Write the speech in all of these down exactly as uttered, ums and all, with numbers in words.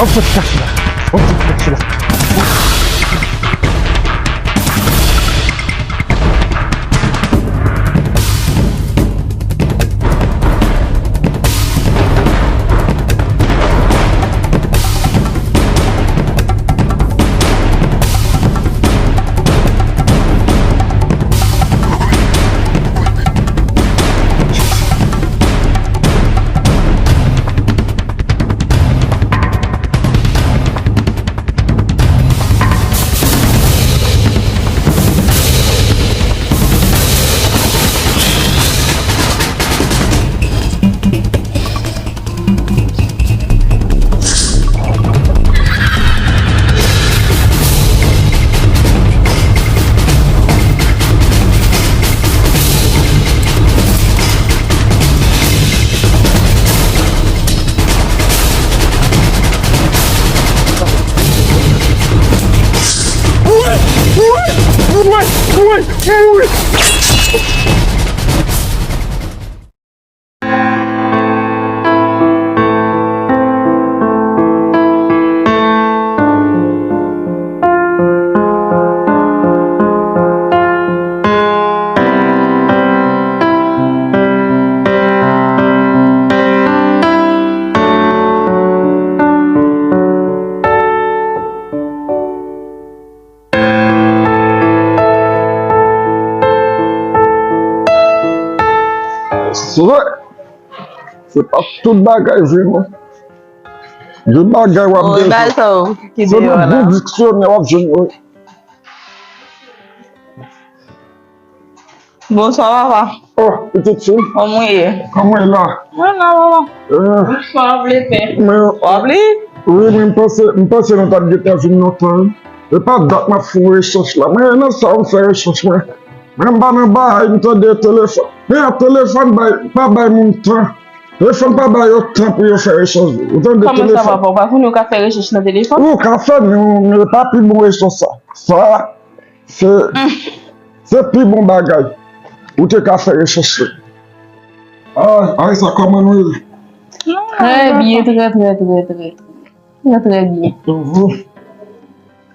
Yon ti flèch la. Yon ti flèch la. Se vre. Se pa tout bagay vre non. Gen bagay w ap bezwen. Se nan bon diksyonè w ap jwenn yo. Bonswa papa. Oh, pitit fi. Kòman w ye? Kòman w ye la? Mwen la papa. Bonswa, w ap li pen? W ap li? Wi, men m panse, m panse nou t ap gentan vin lontan wi. E pa dat m ap fè yon rechèch la. Mwen nan sa m fè rechèch mwen. Mwen m pa nan bagay, m tande telefòn. Men telefòn bay, pa bay moun tan. Telefòn pa bay yo tan pou yo fè rechèch. Ou tande telefòn. Kòman sa papa? Ou pa konnen ou ka fè rechèch nan telefòn? Ou ka fè, men men e pa pi bon rechèch sa. Sa, se, se pi bon bagay. Ou te ka fè rechèch la. Ay, ay, sa kòman nou ye? Trè byen, trè, trè, trè, trè, trè. Trè, trè byen.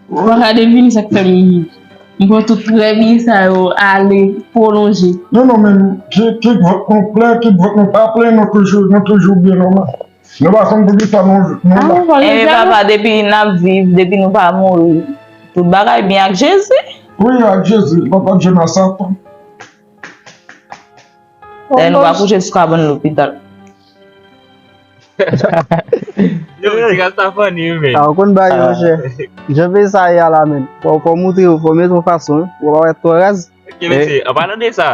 Mwen ka devine sa k fè m, m pran tout trè byen sa yo ale, pwolonje. Non, non, men ki, ki vant nou plen, ki vant nou pa plen, nou toujou, nou toujou byen nòmal. Nou pa konn poukisa nou, nou la. Enben papa, depi n ap viv, depi nou pa mouri, tout bagay byen ak Jezi. Wi, ak Jezi, papa Dye nan sa tou. Dayè nou pa kouche sou kabann lopital. Yo, ti rasta funny wi men. A, ou konn bagay monchè. Jan peyi sa ye a la men. Fò, fò w montre yo, fò w mete yon fason wi. Ou pa wè twò raz. Ok mesye, an palan de sa,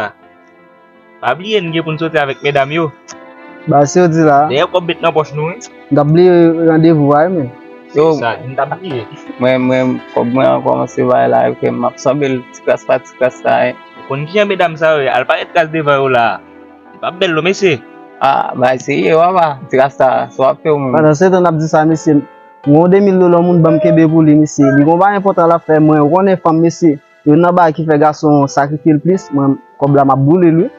pa bliye n gen pou n soti avèk medam yo. Bagay se yo di la. Dèyè kòb met nan pòch nou wi. M t ap bliye randevou a wi men. Se sa, n t ap bliye. Mwen, mwen, kòb mwen an kòmanse bay la, epi m ap sanble l ti kras pa ti kras la wi. Ou konn kijan medam sa yo ye, al parèt raz devan yo la. Li p ap bèl non mesye. A, bay serye papa, ti rasta, sa w ap fè ou menm? Pandan se tan n ap di sa mesye, m gon de mil dola yon moun ban m kenbe pou li mesye. Li gon bagay enpòtan l ap fè mwen, ou konnen fanm mesye, youn nan bagay ki fè gason sakrifye l plis, mwen kòb la m ap boule l wi.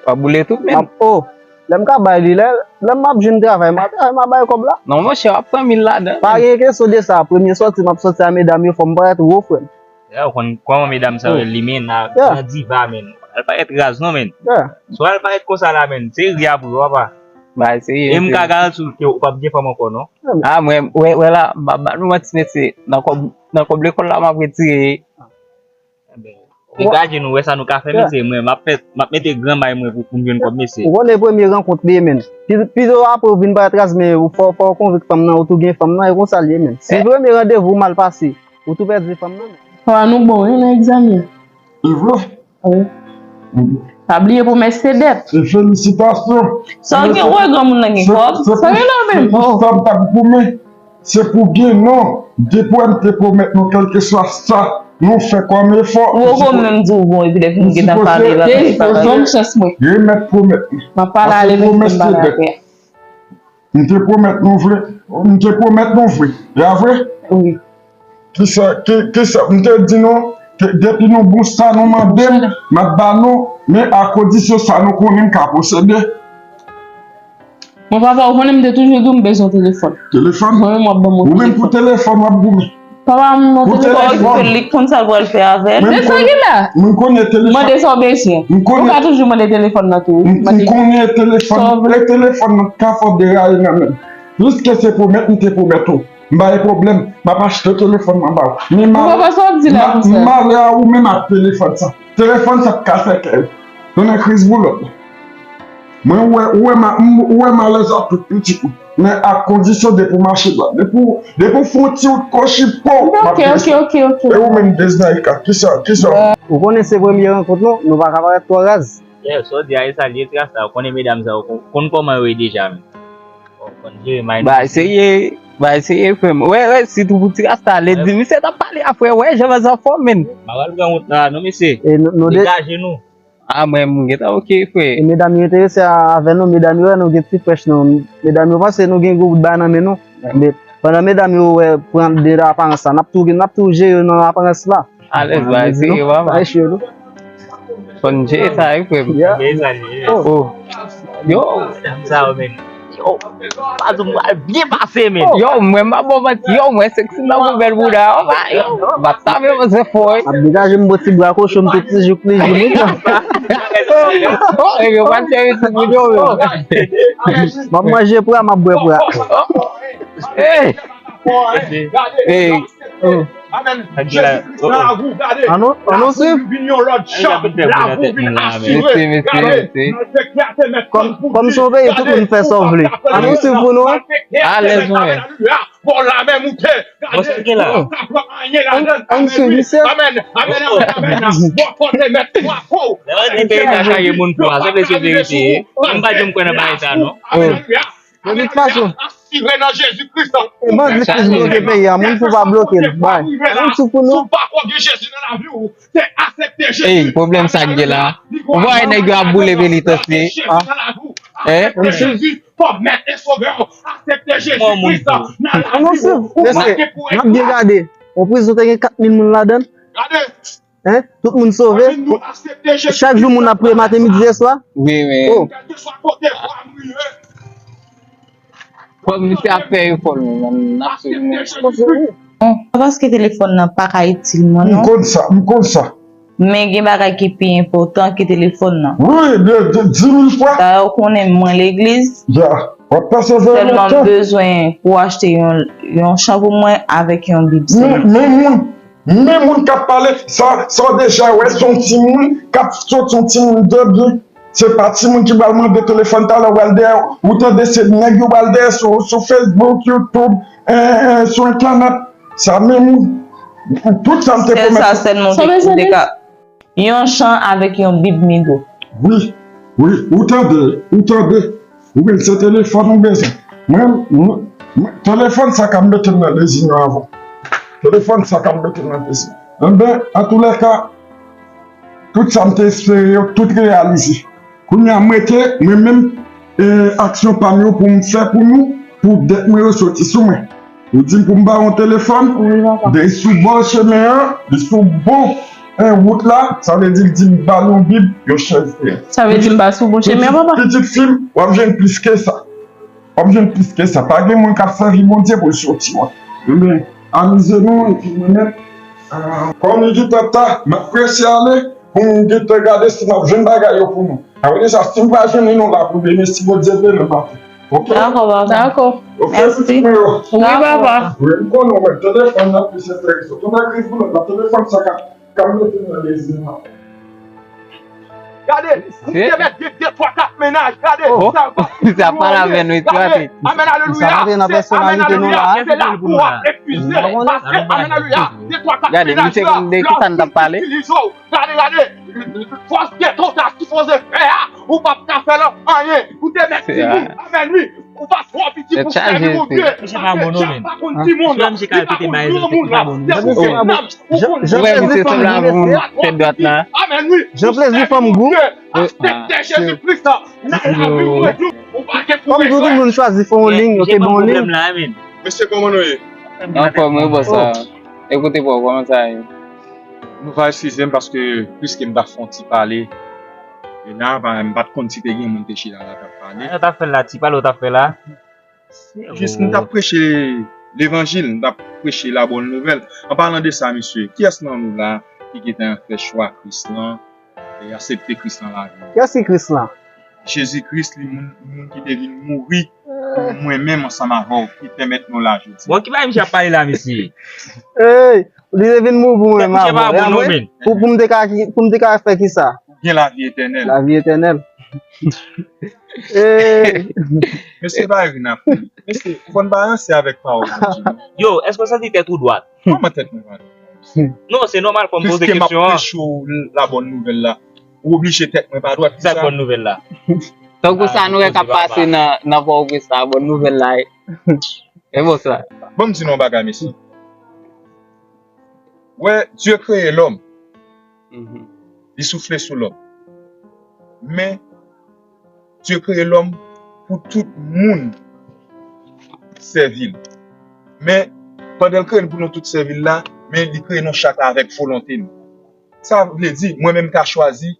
W ap boule tout menm? M ap, o, lè m ka bay li, lè, lè m ap jwenn travay, m a travay, m a bay kòb la. Non monchè, w ap pran mil ladan. Pa gen kesyon de sa, premye sòti m ap sòti a medam yo, fò m parèt wo frè m. Dayè, ou konn kòman medam sa yo ye, li men nan, nan diva, men. Al parèt raz non, men. Si w al parèt konsa la, men, se ri a pou yo, papa. Bay serye. E m ka garanti w ke ou p ap gen fanm ankò, non. A, mwen, wè, wè la, m ap ba nou manti, mesye. Nan kòb, nan kòb lekòl la, m ap retire. Degaje nou, wè sa nou ka fè, mesye. Mwen, m ap fè, m ap mete gran may mwen pou, pou m jwenn kòb, mesye. Ou konnen premye rankont li ye, men. Pi, pito apre ou vin parèt raz, men ou fò, fò w konvenk fanm nan, ou tou gen fanm nan, e konsa l ye, men. Si premye randevou mal pase, ou tou pèdi fanm nan, men. Papa nou bon wi nan egzamen. E vre? Wi. Pa bliye pwomès se dèt. E felisitasyon. Sa w gen wè granmoun nan gen kòb? Sa gen nan menm. Sa m t ap goumen, se pou gen non. Depi w te pwomèt nou kèlkeswa sa nou fè kòm efò. Ou poko menm di w bon epi depi nou gentan pale la. Depi bon chans mwen. Remèt pwomèt. M ap pale avèk pwomès se dèt. M te pwomèt nou vre, m te pwomèt nou vre. E a vre? Wi. Kisa, ki, kisa, m te di nou, ke depi nou bon sa nou mande m, m ap ba nou, men a kondisyon sa nou konnen m ka posede. Mwen papa, ou konnen m te toujou di w m bezwen telefòn. Telefòn? Mwen menm w ap ban m yon telefòn. Ou menm pou telefòn w ap goumen. Papa m yon telefòn. Pou telefòn. Li konn sa l pral fè avè l. Se sa ki la. Mwen konnen telefòn. Mande sa w bezwen. Ou ka toujou mande telefòn nan tou. M konnen telefòn. E telefòn nan ka fè w deraye nan men m. Pliske se pwomèt m te pwomèt ou. M pa gen pwoblèm. M ap achte telefòn nan ba w. Men malè a ou menm ak telefòn sa. Telefòn sa k ka fè kè w. Nou nan kriz boulòt. Mwen, ou wè, ou wè, ma, m, ou wè malèz ap tout pitit ou. Men ak kondisyon depi w mache dwat. Depi w, depi w fè yon ti wout kochi po, m ap desann. Ok, ok, ok. E ou menm, Desnaïka, kisa, kisa? Ou konnen se premye rankont nou, nou pa ka parèt twò raz. Yeah, sa w di a, e sa l ye, ti rasta, ou konnen medam sa yo kon, konn kòman yo ye deja, men. Bon, konn jere may nou. Bay serye, bay serye, frè m. Wè, wè, sitou pou ti rasta, lè di, misye t ap pale a, frè, wè, jan sa fò, men. M pa pral pran wout la, non, mesye. Degaje nou. A, mwen, m gentan ok, frè. E medam yo enterese a, avè nou, medam yo wè nou gen ti frèch nou. Medam yo panse nou gen gwo bout bagay nan men nou. Men pandan medam yo wè pran de aparans la, n ap tou, n ap tou jere yo nan aparans la. Alèz, bay serye, papa. Bay serye, non. Fò n jere sa, wi, frè m. Yeah. Jere sa, jere. Oh. Yo. Sa yo, men. Yo, pa di m pral byen pase, men. Yo, mwen m ap ba w manti. Yo, mwen seksi nan pou bèl bouda. Yo, ba, yo, ba ta men mwen se fò, wi. Ap degaje m bò ti bra kochon m tout ti jouk li jou, wi. Oh, e yo pa seri ti moun yo, yo. M ap manje pra, m ap bwè pra. Hey. Hey. Amèn. Jezi Kris nan lavi w, gade. Ann, ann swiv. Lavi w vin yon lòt jan. Lavi w vin asire. Gade, malfektè a te mèt tann pou di. Kòm se yon peyi, tout moun fè sa w vle. Ann swiv pou nou. Alèz, mwen. Bon, la menm ou te. Bon, sa ki la. Ann swiv, misye. Amèn, amèn, amèn, amèn. Bon, kote mèt frape w. Lè w di peyi sa chaje moun pou a, se vle se verite. Mwen m pa janm kwè nan bagay sa, non. Alelouya. De tout fason. Asire nan Jezi Kris. Evanjelis plis bloke peyi a, moun fou pa bloke l. Bay. Ann sou pou nou. Si w pa kwè gen Jezi nan lavi w, se aksepte Jezi. Ey, pwoblèm sa k gen la. Ou pa wè nèg yo ap boule penitansye. Aksepte Jezi nan lavi w. Aksepte Jezi kòm mèt e sovè w. Aksepte Jezi Kris nan lavi w. Ou pa gen pou. N ap byen gade. Yon prizon te gen kat mil moun ladan l. Gade. Hein? Tout moun sove. Chak jou moun ap priye maten, midi, e swa. Wi, men. Oh. Kèlkeswa kote w ap priye. Fò misye ap fè efò l, men, n ap swiv, men. Bon, pa paske telefòn nan pa ka itil mwen, non. M konn sa, m konn sa. Men gen bagay ki pi enpòtan ke telefòn nan. Wi, de, de, di mil fwa. Dayè, ou konnen mwen legliz. Ya, w ap pase veye lontan. Sèlman m bezwen pou w achte yon, yon chan pou mwen avèk yon bib, sèlman. Men, men moun, Men moun k ap pale, sa, sa w deja wè, se yon timoun k ap sot, yon timoun de byen. Se pa timoun ki pral mande telefòn talè, w al dèyè, ou tande se nèg yo pral dèyè sou, sou Facebook, YouTube, eh, eh, sou entènèt. Sa menm, tout sa m te pwomèt. Sèl sa, sèlman ou te ka. Yon chan avèk yon bib, Migo. Wi, wi, ou tande, ou tande. Ou menm se telefòn ou bezwen. Mwen, mwen, mwen, telefòn sa k ap mete m nan dezinyon avè w. Telefòn sa k ap mete m nan dezinyon. Enben, antoulèka, tout sa m te espere yo, tout reyalize. Kounye a, mwen te, mwen menm, e, aksyon pa m yo pou m fè pou nou, pou dèt mwen yo soti sou mwen. Ou di m pou m ba w yon telefòn, wi, papa. Li sou bò chemen an, li sou bò, eh, wout la, sa vle di l di m ba l yon bib, yon chèz. Sa vle di m pa sou bon chemen, papa? Pitit fi m, w ap jwenn plis ke sa. W ap jwenn plis ke sa. Pa gen moun k ap sèvi Bondye pou l soti, mwen. Ebyen, amize nou, epi mwen menm, ah, kòm li gentan ta, m ap prese ale, pou m gentan gade si m ap jwenn bagay yo pou nou. Apre de sa, si m pa jwenn li, nou la pou demen, si Bondye vle, nou pa fè. Ok? Dakò, papa. Dakò. Ok, mèsi. Pitit mwen yo. Wi, papa. Wi, m konnen w wè telefòn nan plis enterese w. Tonton Kris pou nou, nan telefòn sa ka, ka mete nan lezi nan. Gade, misye mèt gen de twa kat mennaj, gade. Oh, sa ap pale avè nou, epi gade. Amèn, alelouya. Amèn, alelouya. Se la pou w ap refize, paske, amèn, alelouya, de twa kat mennaj la, lè w itilize w, gade, gade. Fòs geto ta sipoze fè a, ou p ap ka fè l anyen. Ou te mèt di wi. Amèn, wi. Ou pa twò piti pou sèvi Bondye. Paske Jan pa konn timoun la. Li pa konn granmoun la. Se pou fè nanm. Ou konn Jan Plezi fanm li mesye. Amèn, wi. Jan Plezi fanm gou. Aksepte Jezi Kris la nan lavi w. Ou pa gen pou bezwen. Kòm tout moun chwazi fè yon liy, yo te ban yon liy. Mesye, kòman nou ye? Anfòm, wi, bòs. Ekoute, bro, kòman sa ye? Nou va eskize m paske pliske m ta fè yon ti pale. E la, pa, m pa t konn si te gen moun te chita la k ap pale. Sa yo t ap fè l la, ti pale yo t ap fè la. Jis m t ap preche levanjil, m t ap preche la bòn nouvèl. An palan de sa, mesye, kiyès nan nou la ki gentan fè chwa Kris lan e aksepte Kris nan lavi l? Kiyès ki Kris lan? Jezi Kris, li moun, moun ki te vin mouri pou mwen menm ansanm avè w, ki pèmèt nou la jodi. Bon, ki bagay misye ap pale la, mesye? Hey, li te vin mouri pou mwen menm avè w. Pou, pou m te ka, pou m te ka fè kisa? Ou gen lavi etènèl. Lavi etènèl. Hey. Mesye Byron ap mesye, ou konn pa ranse avèk pawòl Bondye. Yo, èske w santi tèt ou dwat? Kòman tèt mwen pa dwat? Non, se nòmal fò m poze kesyon an. Piske m ap preche w la bòn nouvèl la, ou oblije tèt mwen pa dwat pou sa. Kisa bòn nouvèl la? Tankou sa nou wè k ap pase nan nan Pòtoprens la, bòn nouvèl la e bon sa. Ban m di nou yon bagay, mesye. Wè, Dye kreye lòm. Li soufle sou lòm. Men, Dye kreye lòm pou tout moun sèvi l. Men, pandan l kreye n pou nou tout sèvi l la, men li kreye nou chak la avèk volonte nou. Sa vle di, mwen menm m ka chwazi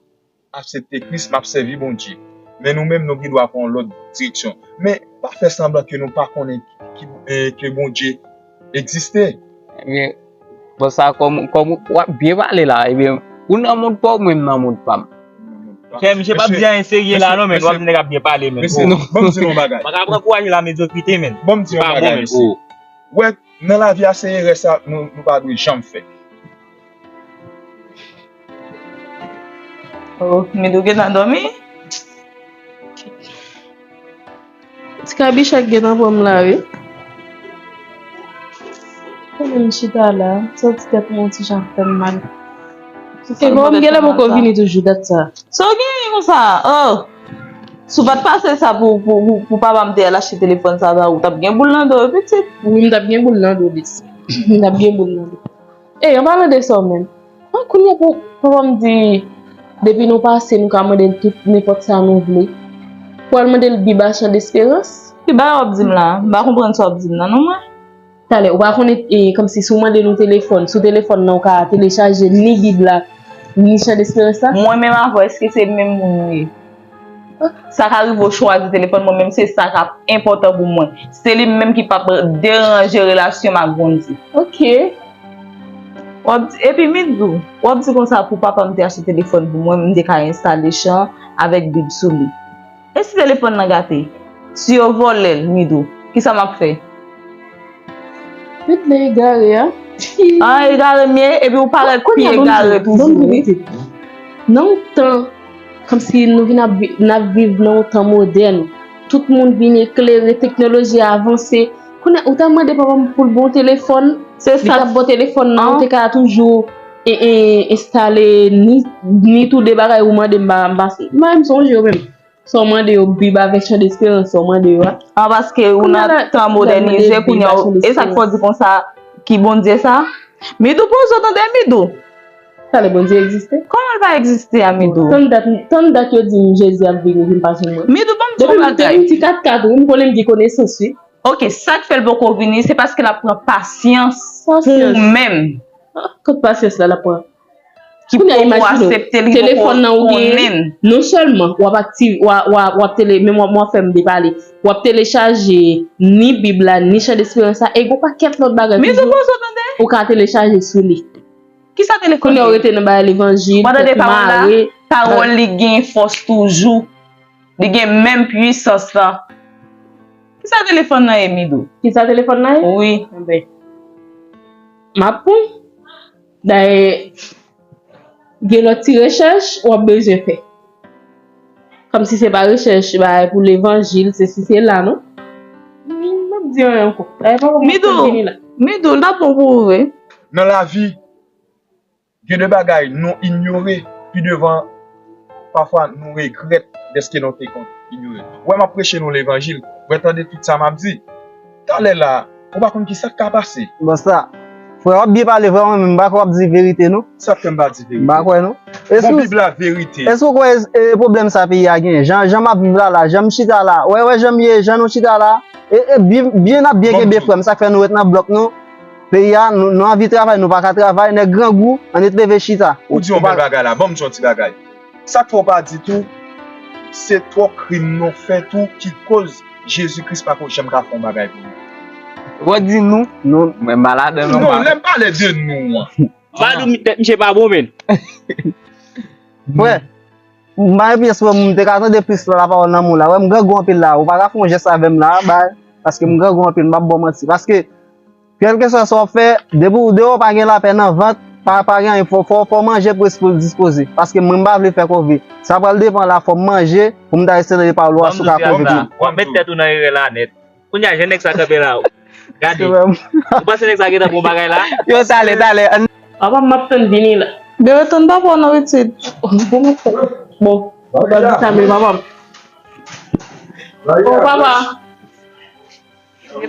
aksepte Kris, m ap sèvi Bondye. Men nou menm, nou gen dwa pran yon lòt direksyon. Men, pa fè sanblan ke nou pa konnen ki, eh, ke Bondye egziste. Ebyen, bon, sa kòm, kòm w ap byen pale la, ebyen, ou nan mond pa w, mwen m nan mond pa m. Frè, misye p ap di anyen serye la non, men w ap di nèg ap byen pale, men. Mesye, ban m di nou yon bagay. Pa ka pran kouraj la medyokrite, men. Ban m di nou yon bagay, mesye. Wè, nan lavi a, se erè sa nou, nou pa dwe janm fè. Oh, Midou gentan dòmi? Ti kabichak gentan pran m la wi. Konnen m chita la, m santi tèt mwen yon ti jan ap fè m mal. E bon, m genlè poko vini toujou dat sa. Sa w genyen konsa? Oh! Si w pa t pase sa pou, pou, pou, pou papa m te al achte telefòn sa ba ou, w t ap gen boul nan do w, pitit. Wi, m t ap gen boul nan do, Lis. M t ap gen boul nan do. Ey, an palan de sa w menm, an kounye a pou, pou papa m di, depi nou pase, nou ka mande l tout, nenpòt sa nou vle. Pou al mande l Bib a Chan Desperans? Ki bagay w ap di m la? M pa konprann sa w ap di m nan, non, mwen. Talè, ou pa konnen, e, kòmsi si w mande nou telefòn, sou telefòn nan, ou ka telechaje ni Bib la, ni Chan Desperans la? Mwen menm avè w, èske se menm moun nou ye? Sa ka rive w chwazi telefòn mwen, men se sa k ap enpòtan pou mwen. Se li menm ki p ap deranje relasyon m ak Bondye. Ok. W ap di, epi Midou, w ap di konsa pou papa m te achte telefòn pou mwen, m te ka enstale Chan avèk Bib sou li. E si telefòn nan gate? Si yo vòlè l, Midou, kisa m ap fè? Met nan egare a. Ah, egare m ye, epi ou parèt pi egare toujou wi. Nan yon tan, kòmsi nou vin ap vi- n ap viv nan yon tan modèn, tout moun vin eklere, teknoloji a avanse. Kounye a, ou ta mande papa m pou l ba w telefòn, li t ap ba w telefòn nan, ou te ka toujou e, e, enstale ni, ni tou de bagay ou mande m pa, m pa, m pa menm sonje yo menm. Sa w mande yo, Bib avèk Chan Desperans, sa w mande yo a. Ah, paske ou nan tan modènize kounye a, e sa k fè w di konsa, ki Bondye sa? Midou, poze w tande, Midou. Talè Bondye egziste? Kòman l pa egziste a, Midou? Tann dat, tann dat yo di m Jezi ap vini, vin pa jwenn mwen. Midou, ban m di w yon bagay. Depi m, depi m ti katkat, wi, m konnen m gen konesans, wi. Ok, sa k fè l poko vini, se paske l ap pran pasyans pou ou menm. Ah, kot pasyans la l ap pran? Ki poko aksepte l, ki poko konnen. Non sèlman w ap aktive, w a, w a, w ap tele, men w ap, w ap fè m depale. W ap telechaje ni Bib la, ni Chan Desperans la, e gon pakèt lòt bagay toujou ou ka telechaje sou li. Kisa telefòn nan? Kounye a w rete nan bagay levanjil, tèt mare. Pawòl li gen fòs toujou. Li gen menm pwisans lan. Kisa telefòn nan ye, Midou? Kisa telefòn nan ye? Wi. Enben, m ap pran. Dayè, gen lòt ti rechèch w ap bezwen fè. Kòmsi se pa rechèch bagay pou levanjil, se si se la, non? M p ap di anyen ankò. Dayè, papa m ap fè m vini la. Midou, Midou, l t ap bon pou ou vre. Nan lavi, gen de bagay nou inyore, pi devan, pafwa nou regrèt dèske nou te konn inyore l. Ou wè m ap preche nou levanjil, ou wè tande tout sa m ap di. Talè la, ou pa konn kisa k ka pase. Bon sa, frè w ap byen pale, frè mwen menm m pa kwè w ap di verite non. Sa k fè m pa di verite? M pa kwè non. Bon, Bib la verite. Èske w kwè e pwoblèm sa peyi a genyen? Jan, jan m ap viv la la, jan m chita la, wè, wè jan m ye, jan nou chita la, e, e byen, byen n ap byen kenbe frè m, sa k fè nou ret nan blòk nou. Peyi a, nou, nou anvi travay, nou pa ka travay, nèg grangou, ann ret leve chita. Ou di yon bèl bagay la, ban m di yon ti bagay. Sa k fè w pa di tou, se twòp krim nou fè tou ki koz Jezi Kris pako janm ka fè yon bagay pou nou. Ou di nou, nou, mwen pa ladan non. Non, lè m pale de nou an. Badou, tèt misye pa bon, men. Frè, m pa gen pyès pou m te ka tande plis la, lapawòl nan men w la. Wè, m grangou anpil la. Ou pa ka fè yon jès avè m la, bay. Paske m grangou anpil, m p ap ba w manti. Paske, kèlkeswa sa w ap fè, depi w deyò, pa gen lapè nan vant, pa, pa gen anyen, fò, fò, fò manje près pou l dispoze. Paske mwen, m pa vle fè kòve. Sa pral depann la, fò m manje, pou m ta eseye tande pawòl ou a, si w ka konvenk mwen. W ap met tèt ou nan erè la nèt. Kounye a, jan nèg sa kanpe la. Gade. Ou panse nèg sa gentan bon bagay la? Yo, talè, talè. Papa m, m ap tann vini la. Bebe, tann papa w nan etid. Bon, bon. Papa di sa, men papa m. Oh, papa.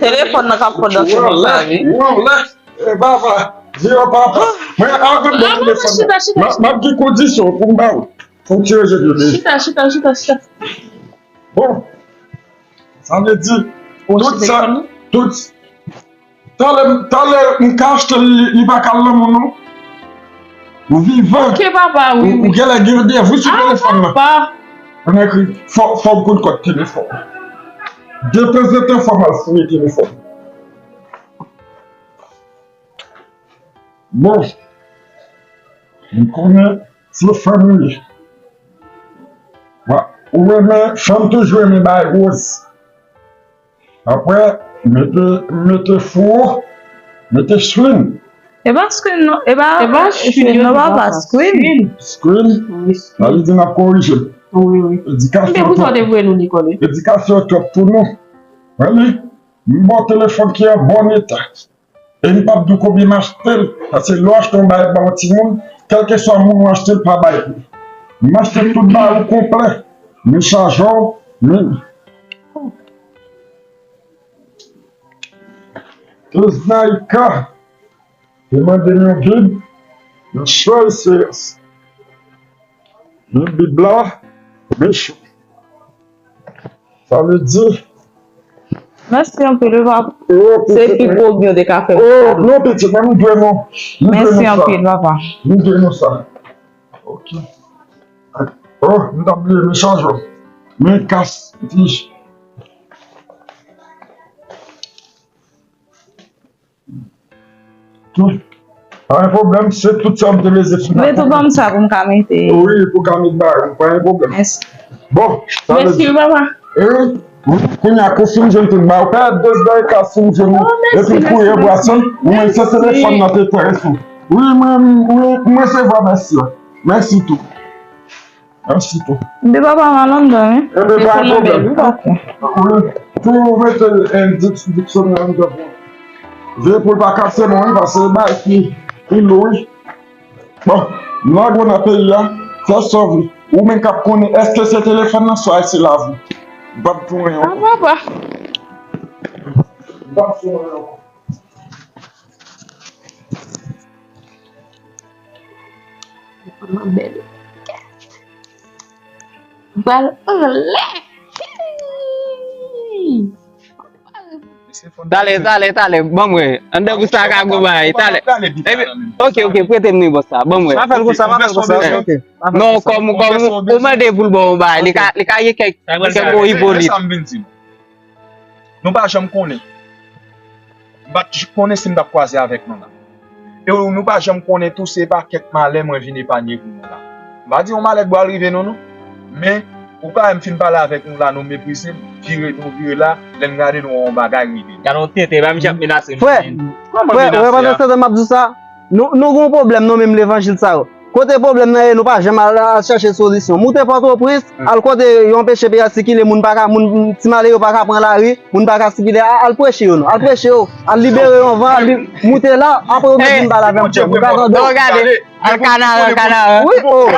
Telefòn nan k ap fò nan cheve sa, wi. Ou anlè, ou anlè. E papa, di yo papa. Mwen, avan m ba w telefòn nan, m ap gen kondisyon pou m ba w. Fò w tire je yo de. Chita, chita, chita, chita. Bon, sa vle di, tout sa, tout, talè, talè m ka achte l, li, li pa ka al nan men w non. Ou vivan. Ok, papa, wi, ou, ou genlè gen randevou sou telefòn nan. Papa. Mwen ekri, fò, fò w konn kòd telefòn. De tanzantan, fò m al fouye telefòn. Bon, m konnen se fanmi. Wa, ou renmen, fanm toujou renmen bay woz. Apre, mete, mete fou, mete screen. E pa screen non, e pa, e pa screen non, papa, screen. Screen? Wi, screen. Sa vle di n ap korije. Wi, wi. Edikasyon twòp. Edikasyon twòp pou nou. Wè li, m ba w telefòn ki an bon eta. E m p ap di w konbyen m achte l, paske lè w achte yon bagay ba yon timoun, kèlkeswa moun ou achte l, pa bay pou li. M achte tout bagay ou konplè. Men chajè w, men. Tèz Naika te mande m yon bib, yon sèl seyans. Men bib la, men chou. Sa vle di. Mèsi anpil, wi, papa. Se pi gwo byen w te ka fè m. Oh, non, pitit, men nou dwe nou. Nou dwe nou sa. Mèsi anpil, papa. Nou dwe nou sa. Ok. Oh, m t ap bliye, men chajè w. Men kas, ti. Tout. Pa gen pwoblèm, se tout sa m te bezwen fè. Mete ban m sa pou m ka mete. Wi, pou ka met bagay, pa gen pwoblèm. Mèsi. Bon, sa vle di. Mèsi, papa. E wi, wi, kounye a, kou fin jwenn tout bagay, ou pèdi de zday ka fin jwenn ou, epi w kouye bwasonn, ou menm se telefòn nan te enterese w. Wi, mwen, mwen, mwen resevwa mèsi a. Mèsi tou. Mèsi tou. De papa m al anndan, wi. Enben, pa gen pwoblèm. Wi, tou mete, eh, diksonè anndan pou. Veye pou l pa kase non, wi, paske se bagay ki, ki lou, wi. Bon, m lage w nan peyi a, fè sa w vle. Ou menm k ap konnen, èske se telefòn nan, swa se lavi. M p ap di w anyen ankò. Ah, papa. M p ap di w anyen ankò. Mwen bèl. Bal anlè. Talè, talè, talè. Ban mwen. Anndan pou sa ka gwo bagay. Talè. Epi, ok, ok, prete m ni bòs la. Ban mwen. Pa fè l konsa, pa fè l konsa. Ok. Non, kòm, kòm ou mande pou l ba w yon bagay, li ka, li ka gen kèk, kèk Ipolit. Nou pa janm konnen. M pa t konnen si m t ap kwaze avèk nou la. E nou pa janm konnen tou, se pa kèk malè mwen vin epanye pou nou la. M pa di yon malè t pral rive nou, non. Men, ou pa wè m fin pale avèk nou la, nou meprize m, vire, nou vire la, lè n gade nou wè yon bagay rive. Gade yon tenten, pa misye ap menase m. Frè, frè, ou wè pandan se tan m ap di w sa, nou, nou gen yon pwoblèm, nou menm levanjil sa yo. Kote pwoblèm nan ye, nou pa janm al, al chèche solisyon. Moute Pòtoprens, al kote yo anpeche peyi a sikile, moun pa ka, moun, ti malere yo pa ka pran lari, moun pa ka sikile, a-, al preche yo non, al preche yo, al libere yo anvan, al li-, moute la, apre ou vin pale avè m, frè m. Ou ka tande? Non, gade, al Kanaran, Kanaran. Wi, oh.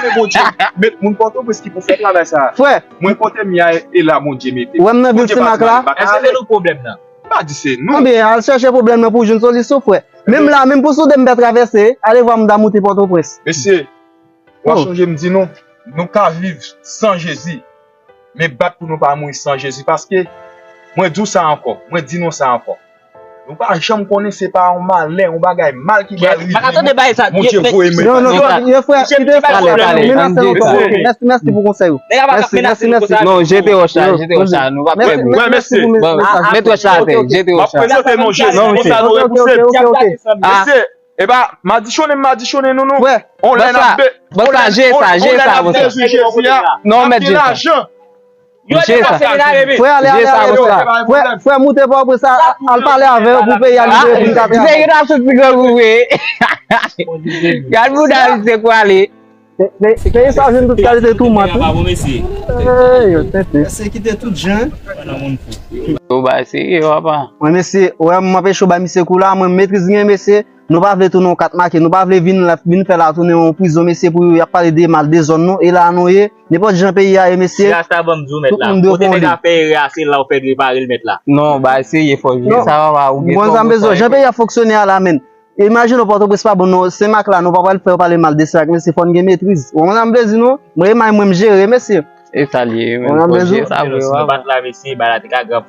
Met moun Pòtoprens ki pou fè travay sa. Frè. Mwen kote m ye a, e la Bondye mete m. Ou wè m nan vil Senmak la? Èske se nou pwoblèm nan? M pa di se nou. Ebyen, al chèche pwoblèm nan pou w jwenn solisyon, frè. Menm la, menm pou soude m pè travèse, ale vwa m ta moute Pòtoprens. Mesye, w ap sonje m di nou, nou ka viv san Jezi, men bat pou nou pa mouri san Jezi, paske mwen di w sa ankò, mwen di nou sa ankò. Ou pa janm konnen se pa yon malè, yon bagay mal ki pral rive. Monchè, voye men. Non, non, non, frè, kite frè, menace nou tou. Mèsi, mèsi pou konsèy ou. Mèsi, mèsi, mèsi. Non, jete wòch la, jete wòch la, nou pa pè. Mèsi, mèsi pou mesaj. Mete wòch la atè, jete wòch la. M ap prezante nou Jezi, konsa nou repouse l. Mesye, e pa madichonnen m madichonnen nou, non. Frè, on lè n ap be-, on lè n ap bezwen Jezi a, n ap gen lajan. Yo te pase vin ale men. Frè, ale, ale, ale. Frè, frè, moute pa apre sa, al pale avè yo pou peyi a libere pou n ka travay. Misye ki t ap sot pi grangou vre. Gad bouda misye pou ale. Peyi sa jwenn tout kalite toumant wi. Ey, yo tenten. Mesye kite tout jan. Yo bay serye papa. Mwen mesye, wè m anpeche w bay misye kou la, mwen metriz gen mesye. Nou pa vle tounen yon kat make, nou pa vle vin la, vin fè la tounen yon prizon mesye pou y ap pale de mal de zòn nou, e la nou ye, nenpòt jan peyi a ye mesye, tout moun dwe fè yon liy. Kote nèg la fè erè a, se la w fè repare l mèt la. Non, bagay serye fò jwe sa papa, ou gen tò. Jan peyi a fonksyone a la menm. Imajine w Pòtoprens pa bon non, Senmak la nou pa pral fè yo pale mal de Senmak mesye, fò n gen metriz. Ou konprann sa m vle di nou? Mwen e may mwen m jere mesye. E sa l ye, men, Bondye sa vre, w a.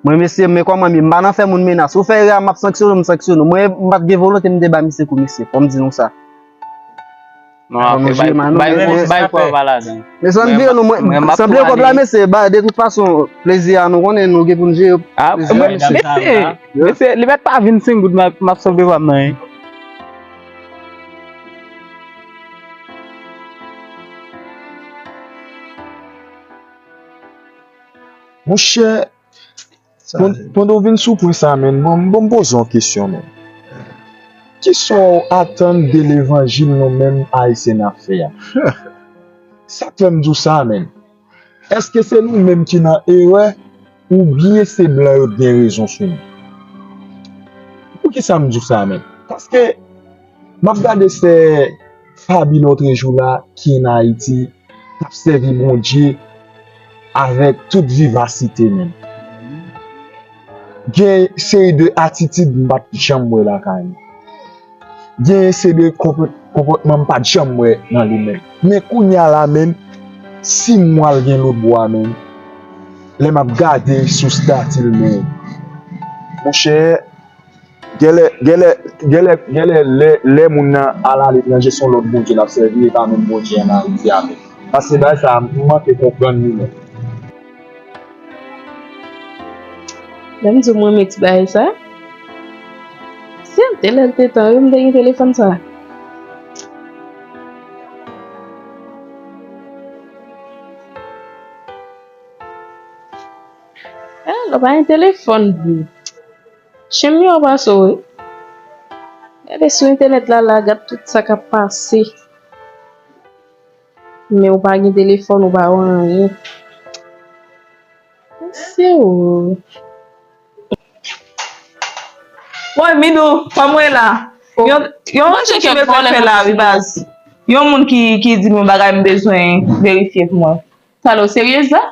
Mwen mesye, men kòman m ye, m pa nan fè moun menas. Ou fè erè a, m ap sanksyone w, m sanksyone w. Mwen, m pa t gen volonte m te ba misye kou mesye, fò m di nou sa. Non, bay, bay fò pa ladan. Men sa m di nou, mwen, sanble kòb la, mesye, ba, de tout fason, plezi a, nou konnen, nou gen pou n jere. Mesye, mesye, li mèt pa vin senk goud, m ap, m ap sanble pa m nan, hein. Monchè, pandan w vin sou pwen sa, menn, bon, bon, m poze w yon kesyon, menn. Kisa w atann de levanjil nou menm Ayisyen n ap fè a? Sa k fè m di w sa, menn? Èske se nou menm ki nan erè, oubyen se blan yo t gen rezon sou nou? Poukisa m di w sa, menn? Paske m ap gade sè Faby lòtrejou la ki an Ayiti, k ap sèvi Bondye avèk tout vivasite, menn. Gen seri de atitid m pa t janm wè lakay li. Gen seri de konpò-, konpòtman m pa t janm wè nan li menm. Men kounye a la menm, si m al gen lòt bò a menm, lè m ap gade sou stati l menm, monchè, genlè, genlè, genlè, genlè lè, lè moun nan al aletranje, se yon lòt Bondye l ap sèvi, e pa menm Bondye an Ayiti a menm. Paske bagay sa a, m manke konprann li menm. Lè m di w m renmen ti bagay sa, si m te lè l te tan wi, m te gen telefòn sa. Eh, lè w pa gen telefòn vre. Chen m yo pase w wi. Gade sou entènèt la, la, gad tout sa k ap pase. Men ou pa gen telefòn, ou pa wè anyen. Mesye o. Woy, Midou, kòman w ye la? Yon, yon rechèch m bezwen fè la, wi, baz. Yon moun ki, ki di m yon bagay m bezwen verifye pou mwen. Talè, w seryez la?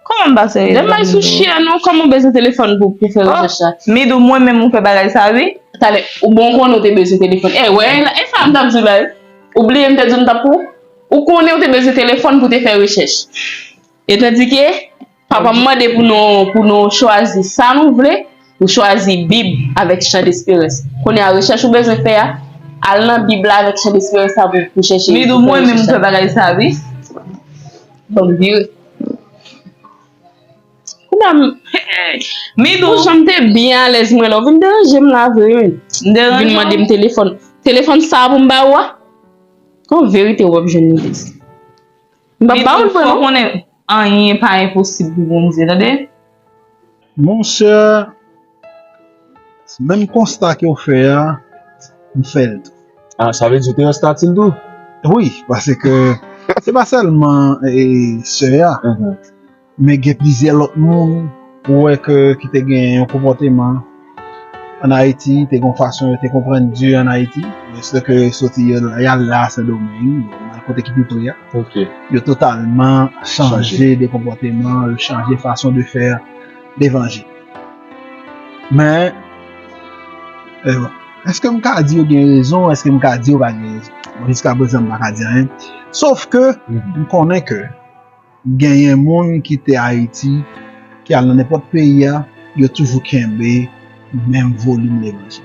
Kòman m pa seryez la, Midou? Dèm bay sou chè nou, kòman w bezwen telefòn pou, pou fè rechèch la? Midou, mwen menm, m fè bagay sa, wi. Talè, ou bon konnen w te bezwen telefòn. E, wè, e sa m t ap di w la, wi. Ou bliye m te di w m t ap pou? Ou konnen w te bezwen telefòn pou te fè rechèch. Etandike, papa m mande pou nou, pou nou chwazi sa nou vle, nou chwazi Bib avèk Chan Desperans. Kounye a, rechèch ou bezwen fè a, al nan Bib la avèk Chan Desperans la pou, pou chèche. Midou, mwen menm m fè bagay sa, wi. Ban m vire. Kounye a, m, Midou, jan m te byen alèz mwen la, ou vin deranje m la vre, wi. M deranje w? Vin mande m telefòn. Telefòn sa a pou m ba ou a? An verite, w ap jwenn li. M p ap ba ou l vre non. Fò konnen anyen pa enposib pou Bondye, tande? Monchè, menm konsta ke w fè a, m fè l tou. Ah, sa vle di w te wè stati l tou? Wi, paske se pa sèlman, e, sè a. Men gen plizyè lòt moun ou wè ke, ki te gen yon konpòteman ann Ayiti, te gen yon fason yo te konprann Dye ann Ayiti, lòske yo soti, yo, y al la Sendomeng, yo al kote ki pi pre a. Yo totalman chanje de konpòteman, yo chanje fason de fè levanjil. Men, e, bon, èske m ka di yo gen rezon, èske m ka di yo pa gen rezon? Bon, jiskaprezan, m pa ka di anyen. Sof ke, m konnen ke genyen moun ki te Ayiti, ki al nan nenpòt peyi a, yo toujou kenbe menm volim levanjil.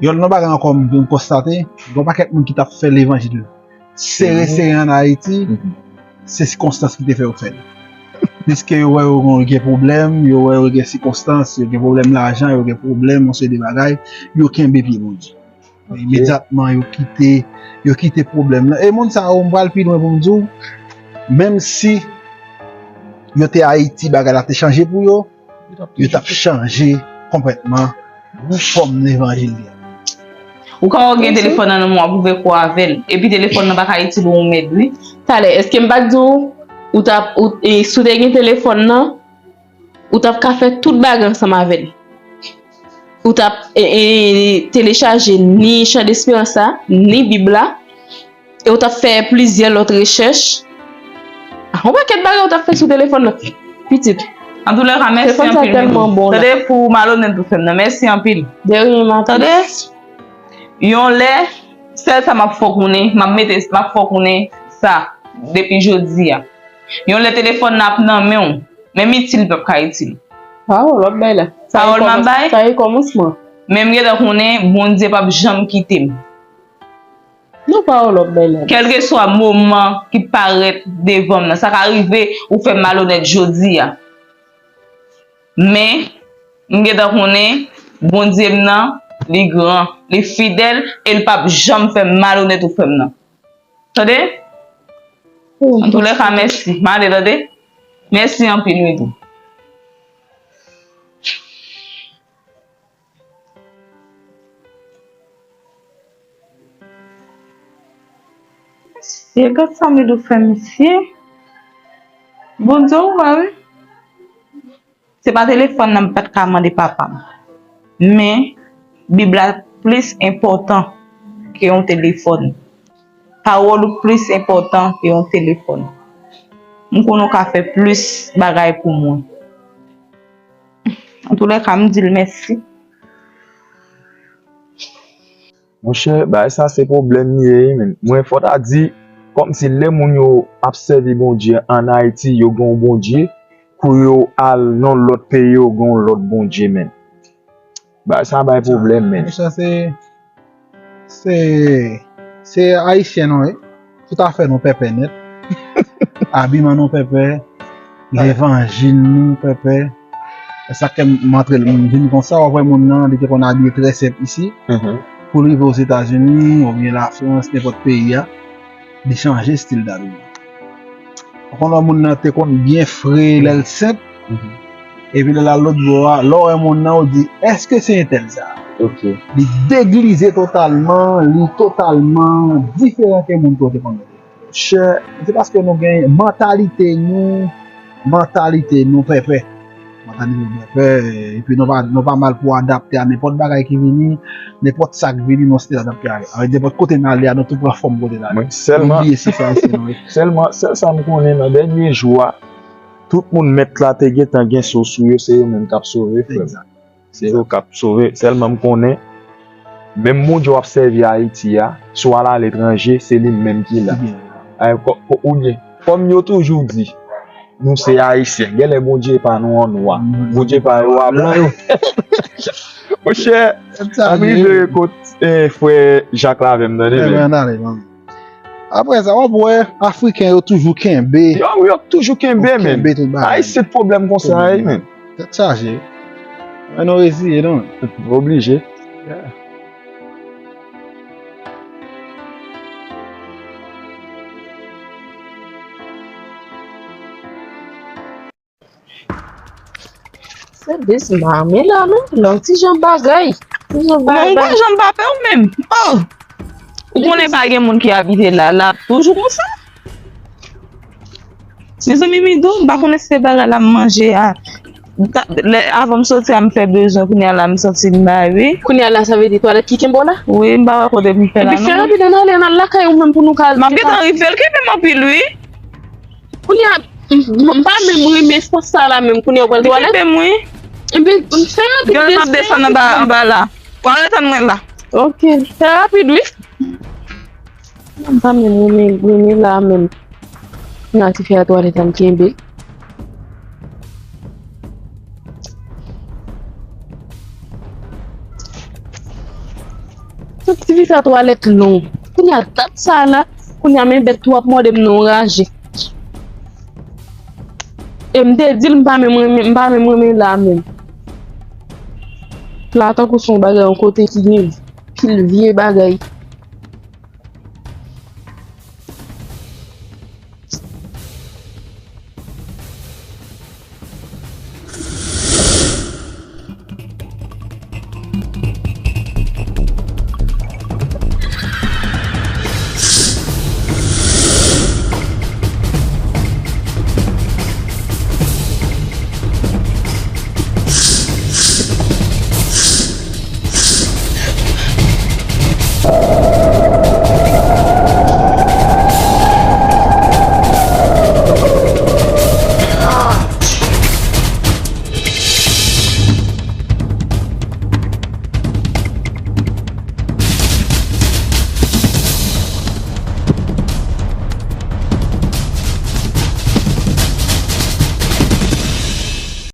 Yon lòt bagay ankò m vin konstate, gen yon pakèt moun ki t ap fè levanjil sere sere ann Ayiti, se sikonstans ki te fè yo fè l. Piske yo wè yo gen pwoblèm, yo wè yo gen sikonstans, yo gen pwoblèm lajan, yo gen pwoblèm yon seri de bagay, yo kenbe pye Bondye. Imedyatman, yo kite, yo kite pwoblèm nan. E moun sa yo, m pral pi lwen pou m di w, menm si yo te Ayiti, bagay la te chanje pou yo, yo t ap chanje konplètman fòm levanjil li a. Ou ka wè w gen telefòn nan nan men w, ap ouvè kò avè l. Epi telefòn nan pa ka itil ou yon mèd, wi. Talè, èske m pa t di w, ou t ap, ou, e, si w te gen telefòn nan, ou t ap ka fè tout bagay ansanm avè l. Ou t ap e, e, telechaje ni Chan Desperans la, ni Bib la, e ou t ap fè plizyè lòt rechèch. Ah, yon pakèt bagay ou t ap fè sou telefòn nan, pitit. Antoulèka, mèsi anpil. Telefòn sa tèlman bon la. Tande, pou malonèt ou fè m nan, mèsi anpil. De rien, ma. Tande, yon lè, sèl sa m ap fè w konnen, m ap mete, m ap fè w konnen sa depi jodi a. Yon lè telefòn nan ap nan men w, menm itil li p ap ka itil. Pawòl w ap bay la. Pawòl m ap bay? Sa e kòmansman. Men m gentan konnen Bondye p ap janm kite m. Non, pawòl w ap bay la. Kèlkeswa moman ki parèt devan m nan, sa ka rive ou fè m malonèt jodi a. Men, m gentan konnen Bondye m nan, li gran, li fidèl, e l p ap janm fè m malonèt ou fè m nan. Tande? Antoulèka, mèsi. M ale, tande? Mèsi anpil, wi, tou. Mesye, gad sa Midou fè misye. Bondye ou wè, wi. Se pa telefòn nan m pa t ka mande papa m. Men, Bib la plis enpòtan ke yon telefòn. Pawòl ou plis enpòtan ke yon telefòn. M konnen w ka fè plis bagay pou mwen. Antoulèka, m di l mèsi. Monchè, bagay sa se pwoblèm li ye, wi, menn. Mwen, fò ta di, kòmsi lè moun yo ap sèvi Bondye ann Ayiti, yo gen yon Bondye, kou yo al nan lòt peyi, yo gen yon lòt Bondye, menn. Bagay sa bay pwoblèm, menn. Monchè, se, se, se Ayisyen nou ye. Tout afè nou pèpè nèt. Abiman nou pèpè. Levanjil nou pèpè. E sa k fè m antre l, m vin konsa, w ap wè moun nan, li te konn abiye trè senp isi. Pou l rive Ozetazini, oubyen Lafrans, nenpòt peyi a, li chanje estil dabiman. Ou konn wè moun nan te konn byen fre lè l senp. Epi lè l al lòt bò a, lè w wè moun nan, ou di, èske se entèl sa? Li deglize totalman, li totalman diferan ke moun ke w te konn wè. Chè, se paske nou gen mantalite nou, mantalite nou pèpè. Mantalite nou pèpè, epi nou pa, nou pa mal pou adapte a nenpòt bagay ki vini, nenpòt sa k vini, nou still adapte avè l. Avèk nenpòt kote n ale a, nou tou pran fòm kote n ale. Mwen sèlman, nou bliye si se Ayisyen nou ye. Sèlman, sèl sa m konnen nan dènye jou a, tout moun mèt la te gentan gen so sou yo, se yo menm k ap sove, frè m. Se yo k ap sove. Sèlman m konnen, menm Bondye w ap sèvi Ayiti a, si w al aletranje, se li menm ki la. Ay, kò-, kò-, oubyen, kòm yo toujou di, nou se Ayisyen. Genlè Bondye pa nou an nwa. Bondye pa yo a blan yo. Monchè, ann rive kot, eh, frè Jak la avè m, tande byen. Apre sa, w ap wè, Afriken yo toujou kenbe. Yo, yo toujou kenbe, men. Kenbe tout bagay. Ay, se pwoblèm konsa, wi, men. Tèt chaje. Mwen nou reziye, non. Oblije. Se dis m pa renmen la non, nan ti jan bagay. Ti jan bagay. Mwen pa janm pa pè w menm. Oh! Ou konnen pa gen moun ki abite la, la toujou konsa. Mezanmi, Midou, m pa konnen si se bagay la m manje a. Lè, avan m soti a, m fè bezwen, kounye a la, m santi m bay, wi. Kounye a la, sa vle di twalèt ki kenbe w la? Wi, m pa wè kote pou m fè la non. Epi fè rapid, ann ale, ann al lakay ou menm pou nou ka al. M ap gentan rive, l kenbe m anpil, wi. Kounye a, m, m pa menm renmen espòs sa la menm. Kounye a ou pral twalèt? Li kenbe m, wi. Ebyen, fè rapid. Jan m ap desann anba, anba la. W a ret tann mwen la. Ok. Fè rapid, wi. M pa menm renmen, renmen la menm. Kounye a tifi a twalèt an kenbe. Ti fi sa twalèt long. Kounye a dat sa la, kounye a men bèt tou ap mòde m nan yon raje. E m te di l m pa menm renmen, m pa menm renmen la menm. La tankou se yon bagay yon kote ki gen pil vye bagay.